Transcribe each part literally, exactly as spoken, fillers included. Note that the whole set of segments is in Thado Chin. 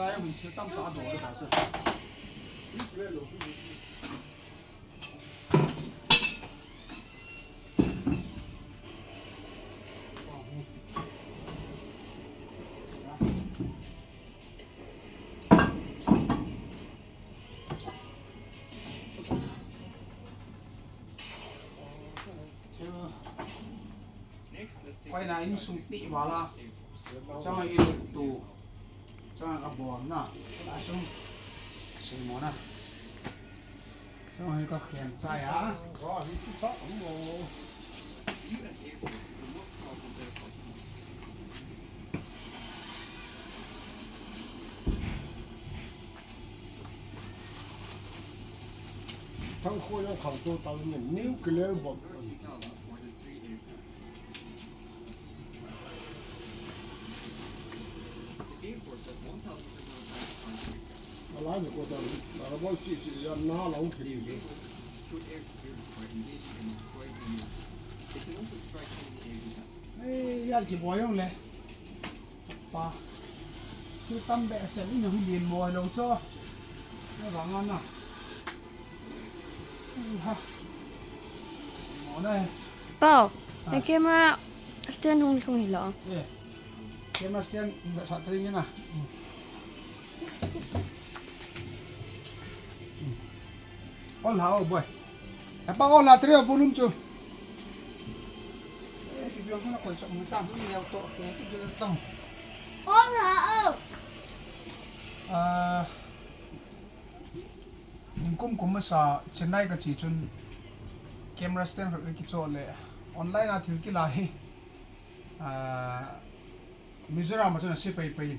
Ai, min thil tam ta do ta se. Koi na insung ti vala. Chang in tu. Chang a bol na. Asung. Simona. Chang hi ka khen chai a. Thang kho jong khang to ta ni nuclear bomb. Ala ni ko ta, ala bol chi chi ya na la u khiri ni. Ei, ya ki bo jong le. Pa. Thu tam behseh in hung lien mo lo cho. Ne vang ana. Ei ha. Mo na. Pau, ah. Na camera stand hung lhung hi lo. Eh. Camera stand da sa tring na. Hmm. Hmm. Ol ha o boy. Apa ol ha trio volume chu. Eh, si biang na koi sa mu tam ni yau to ko ku je tam. Ol ha o. Ah, kum kum masa Chennai ka che chun camera stand khat ka kicho le online a thil kila hi. Ah, Mizoram a chun ase pai pai.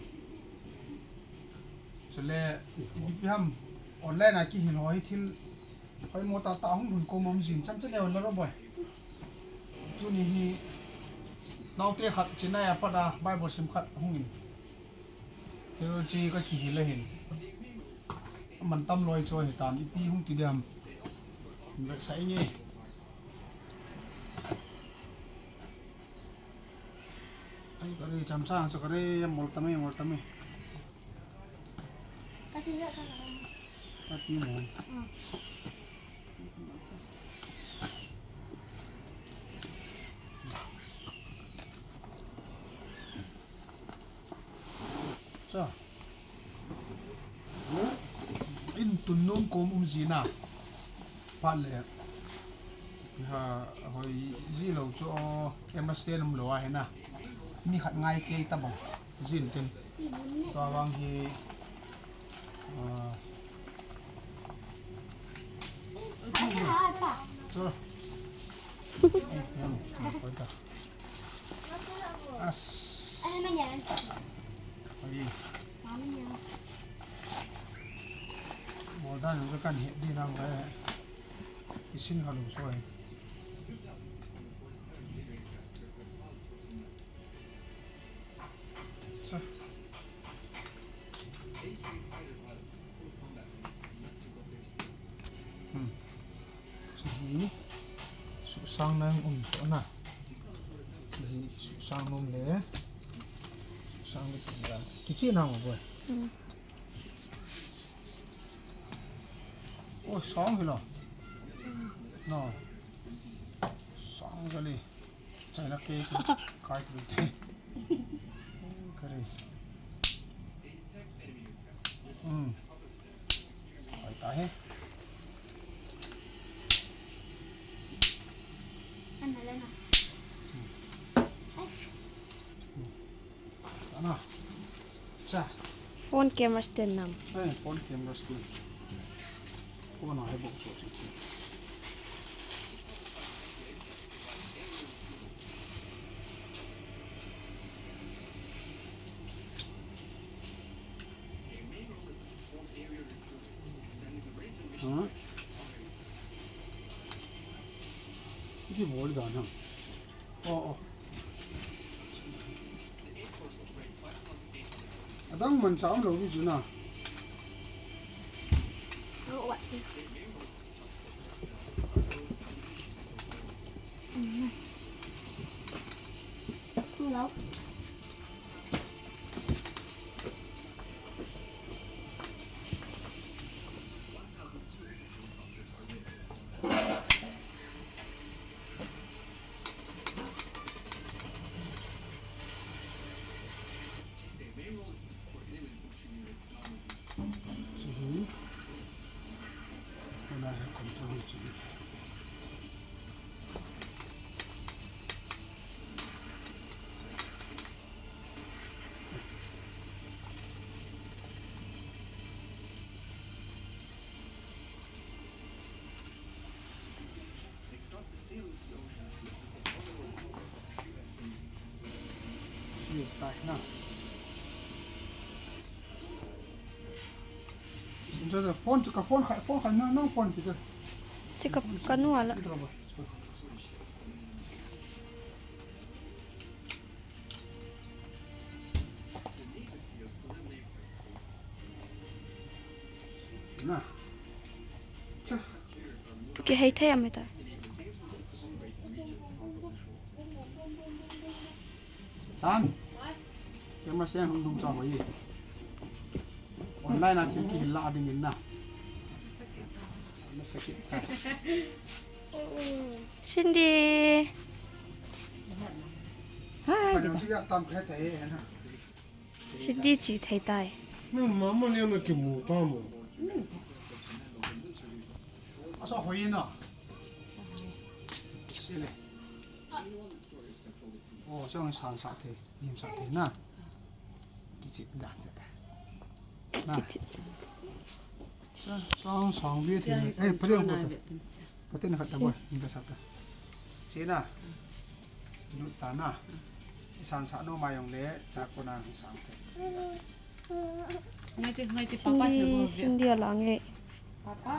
Chule, ipi ham online a kihil ho hi thil hoi mo ta ta hung lhun ko mom jin chan chan le la ro boy. Tuni hi naote khat Chennai a pat a Bible sim khat hung in. Thil chi ka kihil a hin. Aman tam loi cho hi tan ipi hung ti diam. Vet sa inge. Ai, ka ri cham sa, cho ka ri, mol tami, mol tami. Ka ti ya ka. Ka ti mo. Hmm. Cha. In tun nom kom um jina. Phat le. Ha, hoi ji lo chu o, camera stand um lo a hina. Mi khat ngai kei ta bang. Jin tin. Tua vang hi. Ah. Chu. Em, em, koi ta. As. Ai. Mo dan jo kan he di na mo. Isin ka lu so. Sa. Hmm. Chu hi susang nang um chu na. Chu hi susang nom le. Susang le kichi na mo boy. Hmm. Oi, sang hi lo. No. Sang jali. China ke kai tu te. Kare. Hmm. Ai ta he. Ana le na. Ana. Cha. Phone camera stand nam. Eh, phone camera stand. Phone a hai bok so chi. Ha? Ki bol da na. Oh, oh. Adang man cha um lo ni chu na. Hello. Chi tai na. Phone chu ka phone khai, phone khai na, nang phone kiti. Chi ka, ka nu ala. Kiti la ba. Na. Cha. Kihei thei am ta. San. Kema sen hung dung cha hoi. Online a thil kihil la ding in na. Masakit. Cindy. Hai. Pai ding chi ya tam khe thei na. Cindy chi thei tai. Ni mama ni na kimu ta mo. Asa hoi na. Sile. Oh, chong san sa thei, nim sa thei na. Kichip dan cha ta. Na. Kichip. Cha, chong song bi thei. Eh, pare ko ta. Pate na khat ta boy, inda sa ta. Chi na. Lut ta na. Isan sa no ma jong le, cha ko na sang te. Ngai te, ngai te, papa te mo. Cindy, Cindy ala nge. Papa.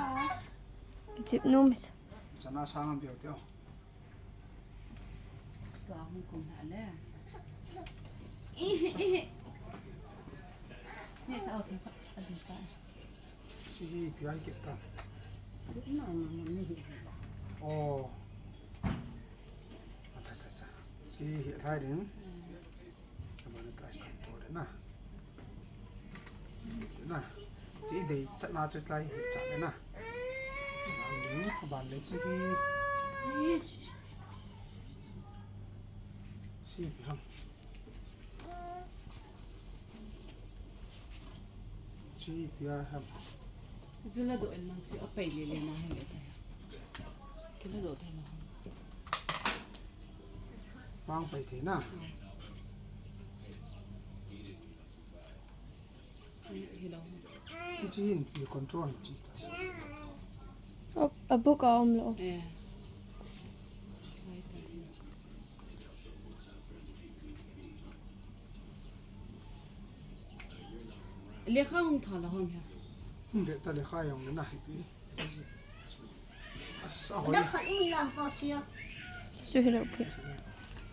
Kichip nom. Chana sang am biau te o. Tua hung kum ha le. Ni sa o ki pha, a ding sa. Chi hi ipi a hi kit ta. Na, na, na, ni hi. Oh. Acha, acha, acha. Chi hi lai ding. Abana try control na. Chi hi na. Chi dei chat na chu try hi chat na. Abana ding, abana le chi hi. Chi hi ham. Chi ipi a ham. Chi chu la doh in lang chi a pai le le na hin le tai. Ki la doh tai na hin. Pang pai thei na. Hmm. Hi, hi lo. Chi hin pi control chi ta. Oh, a buk a um lo. Eh. Lai ta hin. Lekha hung tha la hon hia. Hung ve ta lekha jong na hi pi. Asa hoi. Dah khat ni lah kau sia. Su hi lo pi.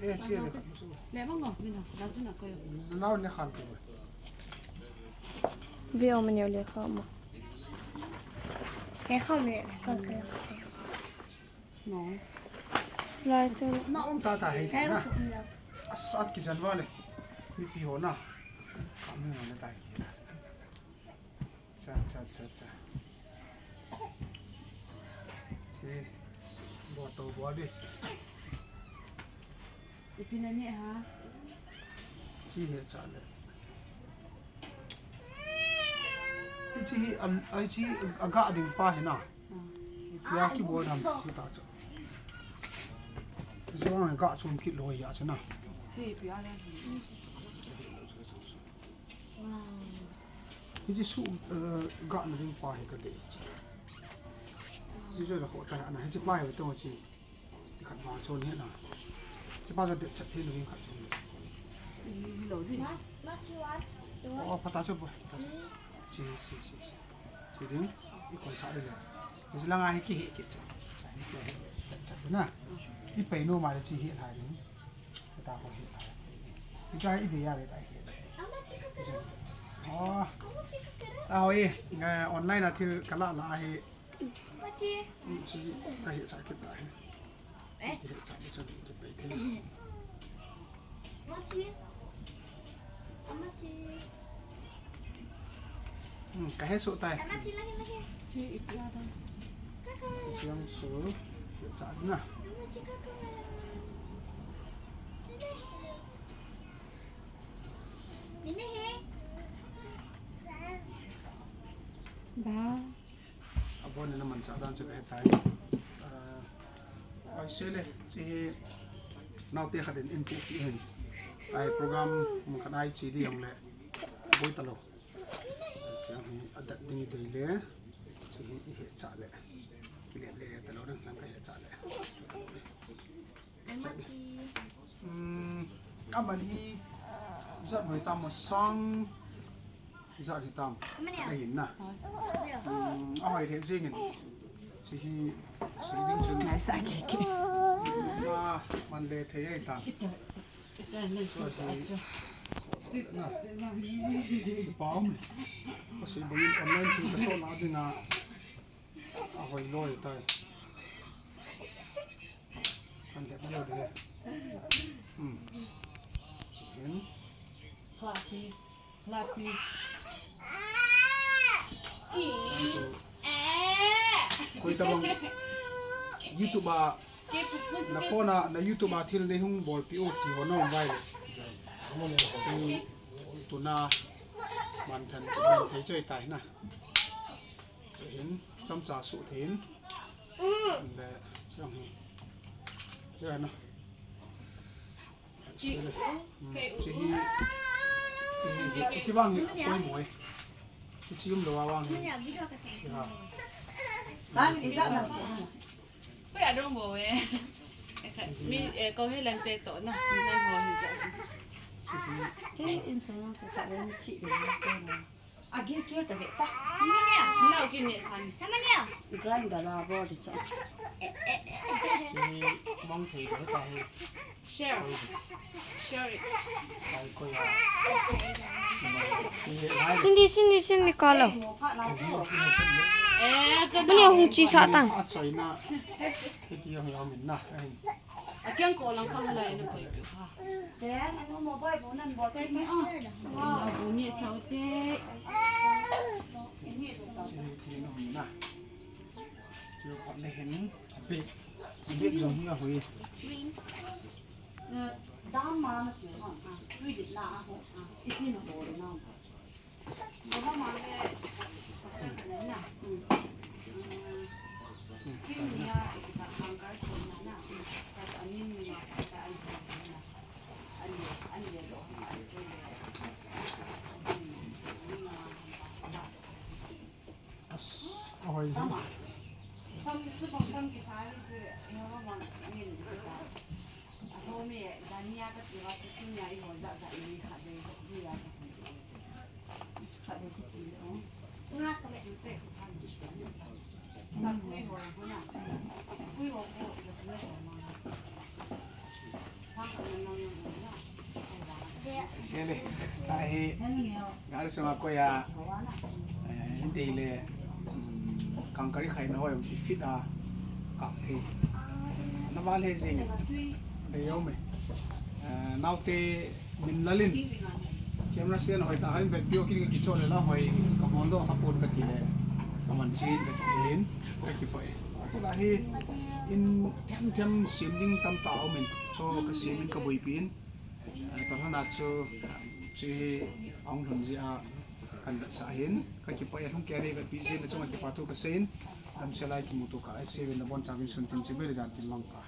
Eh, sia lekha su. Le bang ko, mina, da su na ko yo. Nau ne khan ko. Ve o mane lekha ma. Lekha me, ka ka. No. Slide chu. Na um ta ta hei na. Asat kijan vale. Mipi ho na. Kam ni na tai. Cha, cha, cha, cha. Chi. Bo to bo di. Ipi na ni ha? Chi he cha le. Hichi hi, am, ai chi aga ding pa hi na. Hmm. Ipi a kibol dam chi ta cha. Jong ga chom kit loi ya cha na. Chi ipi a le. Wow. Hichi su, eh, ga na ding pa hi ka dei. Chi jo la kho ta na, hichi pa hi to chi. Ti khat vang chon hi na. Chi pa jo de chat thei na ding khat chon. Hi lo di. Ma, ma chi wa. Oh, pata cho boy. Pata cho. Chi, chi, chi, chi. Chi ding, i kon cha de le. Hichi langa hi kihe kit cha. Cha hi kihe chat na. I pai no ma le chi hi lai ding. Kata ko hi. Icha hi idea le tai hi. Oh. Sa hoi, eh, online a thil kala la hi. Chi ka hi sa kit ta hi. Chi hi sa kit sa kit pai thei. Hmm, ka he su tai. Chi ipi a ta. Yang su, sa na. Ba. Abon na man cha dan chu ka he tai. Ah, ai se le, chi hi naote khat in input ti hin. Ai program mun khat ai chi di jong le. Boi ta lo. Chang hi adat ding dei le. Chi hi i he cha le. Kile le le ta lo dang lang ka he cha le. Machi. Hmm, aman hi ijat hoi tam, masang ijat hi tam. Amani a? Ahin na. Amani a? Hmm, ahoi lheh jengin. Hiche hi, sei ding chun. Ngai sa ke ke. Ah, man le thei ahi tam. Hiche hi, na. Kipa um e. Kasei bangin online thil kachoh na dinga. Ahoi loi tai. Kan det loi de. Hmm. Chicken. Lapi. Lapi. Koi tabang YouTube a, na phone a, na YouTube a thil nei hung bolpi u ti ho na um vai le. Sei tuna man than, man thei choi tai na. Chuhin, chamcha suh thei in. Le, chuang hi. Chuang na. Chuang le. Hmm, chuhi. Chuhi, chuhi vang hi, koi moi. Chuhi um lou a vang hi. Manya video ka teng. Ya. Sang, isa na. Koi adong bo we. Mi, eh, kau he lan te to na. Mi lan ho hi ja. Chuhi. Te in sung chu ka len chi de na. Agil kil ta ve ta. Mania. Nau ki ne san. Tamania. Grinder la bol di cha. Chi mong thei lo ta hi. Share. Share it. Ai ko ya. Cindy, Cindy, Cindy, call lo. Eh, ka mania hung chi sa tang. A choi na. Ki ti yong yong min na. Ai. Akiang ko lang ka halai na koi pi ha. Sen, anu mobile bo nan bol kai mai a. Wow. Abu ni sau te. Ini tu tau. Sini ti no na. Chu pat le hen. Big. Big jong hi a hui. Green. Na dam ma na chi ha. Tui dit na a ho. Iti na ho na. As, ahoi. Sele, ahi, gari sunga koi a, eh, hidei le, mm, kangkari khai na hoi, um, ti fit a, kap thei. Na val he jing, dei um e. Eh, naote, Min lalin, camera stand hoi ta, hain vet pio kin ka kichol le la hoi, ka bol doh ka pon ka ti le, ka man chin ka ti hin, ka kipah e. Tua hi, in them them sem ding tam tah um in, chu ka sem in ka boipi in, eh, tua hana chu, chu hi ahung lhun jeh a, kan vetsah hin, ka kipah e, hung kei a nei vetpi jeh in, achunga kipa thu ka sei in, damsel a kimuto kah a, sei uvin nabon chauvin sun tin chibai le jan tin lang ka.